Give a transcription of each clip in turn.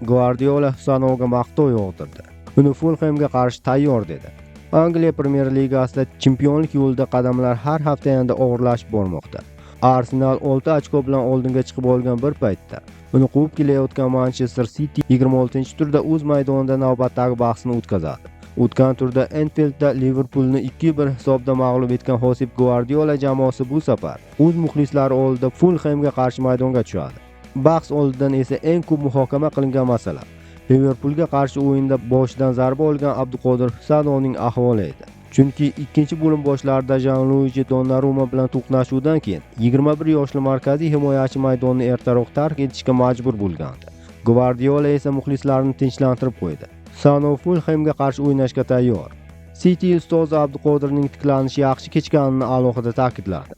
Gvardiola Husanovga maqtov yog'dirdi. Uni Fulhamga qarshi tayyor dedi. Angliya Premyer Ligasida chempionlik yo'lida qadamlar har hafta yanada og'irlashib bormoqda. Arsenal 6 ochko bilan oldinga chiqib olgan bir paytda uni quvib kelayotgan Manchester City 26-turda o'z maydonida navbatdagi bahsini o'tkazadi. O'tgan turda Enfieldda Liverpoolni 2-1 hisobda mag'lub etgan Josep Gvardiola jamoasi bu safar o'z muxlislari oldida Fulhamga qarshi maydonga tushadi. Bahs oldidan esa eng ko'p muhokama qilingan masala Liverpoolga qarshi o'yinda boshidan zarba olgan Abduqodir Husanovning ahvoli edi. Chunki ikkinchi bo'lim boshlarida Janluigi Donnarumma bilan to'qnashuvdan keyin 21 yoshli markaziy himoyachi maydonni ertaroq tark etishga majbur bo'lgandi. Gvardiola esa muxlislarni tinchlantirib qo'ydi. Husanov Fulhamga qarshi o'ynashga tayyor. City ustozi Abduqodirning tiklanishi yaxshi kechganini alohida ta'kidladi.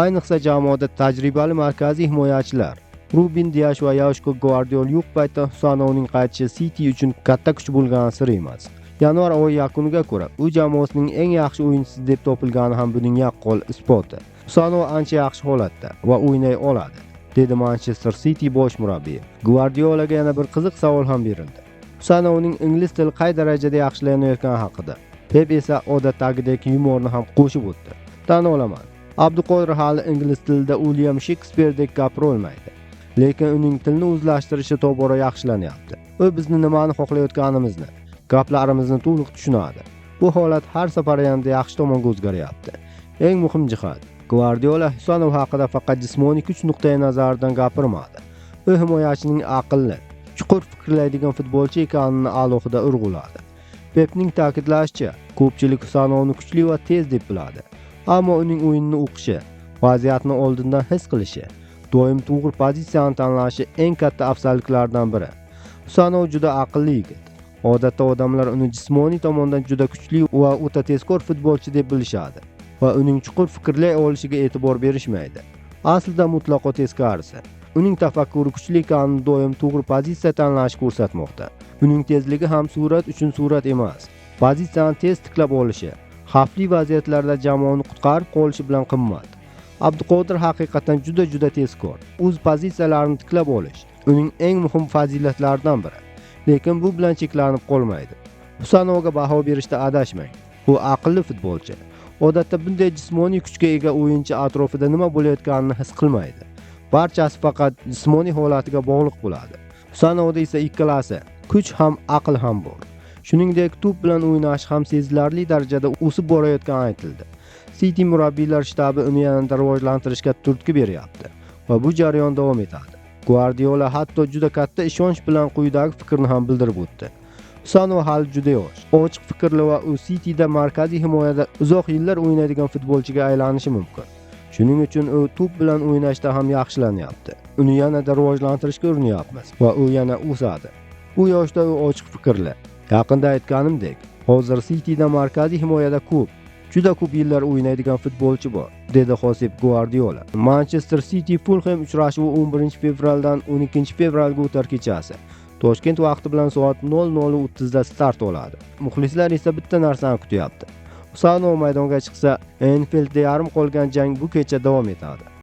Ayniqsa jamoada tajribali markaziy himoyachilar Ruben Diash va Yoshko Gvardiol yo'q paytda Husanovning qaytishi City uchun katta kuch bo'lgani sir emas. Yanvar oyi yakuniga ko'ra u jamoasining eng yaxshi o'yinchisi deb topilgani ham buning yaqqol isboti. Husanov ancha yaxshi holatda va o'ynay oladi, dedi Manchester City bosh murabbiyi. Gvardiolaga yana bir qiziq savol ham berildi. Husanovning ingliz tili qay darajada yaxshilanayotgani haqida. Pep esa odatdagidek yumorni ham qo'shib o'tdi. Tan olaman, Abduqodir hali ingliz tilida Uilyam Shekspirdek gapira olmaydi. Lekin uning tilni o'zlashtirishi tobora yaxshilanyapti. U bizni nimani xohlayotganimizni, gaplarimizni to'liq tushunadi. Bu holat har safar yanada yaxshi tomonga o'zgaryapti. Eng muhim jihat, Gvardiola Husanov haqida faqat jismoniy kuch nuqtai nazaridan gapirmadi. U himoyachining aqlli, chuqur fikrlaydigan futbolchi ekanini alohida urg'uladi. Pepning ta'kidlashicha, ko'pchilik Husanovni kuchli va tez deb biladi. Ammo uning o'yinni o'qishi, vaziyatni oldindan his qilishi, doim to'g'ri pozitsiyani tanlashi eng katta afzalliklardan biri. Husanov juda aqlli yigit. Odatda odamlar uni jismoniy tomondan juda kuchli va o'ta tezkor futbolchi deb bilishadi va uning chuqur fikrlay olishiga e'tibor berishmaydi. Aslida mutlaqo teskarisi. Uning tafakkuri kuchli ekanini doim to'g'ri pozitsiya tanlashi ko'rsatmoqda. Uning tezligi ham surat uchun surat emas. Pozitsiyani tez tiklab olishi, xavfli vaziyatlarda jamoani qutqarib qolishi bilan qimmat. Abduqodir haqiqatan juda-juda tezkor. O'z pozitsiyalarini tiklab olish uning eng muhim fazilatlaridan biri. Lekin bu bilan cheklanib qolmaydi. Husanovga baho berishda adashmang. U aqlli futbolchi. Odatda bunday jismoniy kuchga ega o'yinchi atrofida nima bo'layotganini his qilmaydi. Barchasi faqat jismoniy holatiga bog'liq bo'ladi. Husanovda esa ikkalasi, kuch ham, aql ham bor. Shuningdek, to'p bilan o'ynashi ham sezilarli darajada o'sib borayotgani aytildi. City murabbiylar shtabi uni yanada rivojlantirishga turtki beryapti va bu jarayon davom etadi. Guardiola hatto juda katta ishonch bilan quyidagi fikrni ham bildirib o'tdi. Husanov hali juda yosh, ochiq fikrli va u Cityda markaziy himoyada uzoq yillar o'ynaydigan futbolchiga aylanishi mumkin. Shuning uchun u to'p bilan o'ynashda ham yaxshilanyapti. Uni yanada rivojlantirishga urinyapmiz va u yana o'sadi. Bu yoshda u ochiq fikrli. Yaqinda aytganimdek, hozir Cityda markaziy himoyada ko'p, juda ko'p yillar o'ynaydigan futbolchi bor, dedi Josep Guardiola. Manchester City Fulham uchrashuvi 11-fevraldan 12-fevralga o'tar kechasi Toshkent vaqti bilan soat 00:30 da start oladi. Muxlislar esa bitta narsani kutyapti. Husanov maydonga chiqsa, Enfieldda yarim qolgan jang bu kecha davom etadi.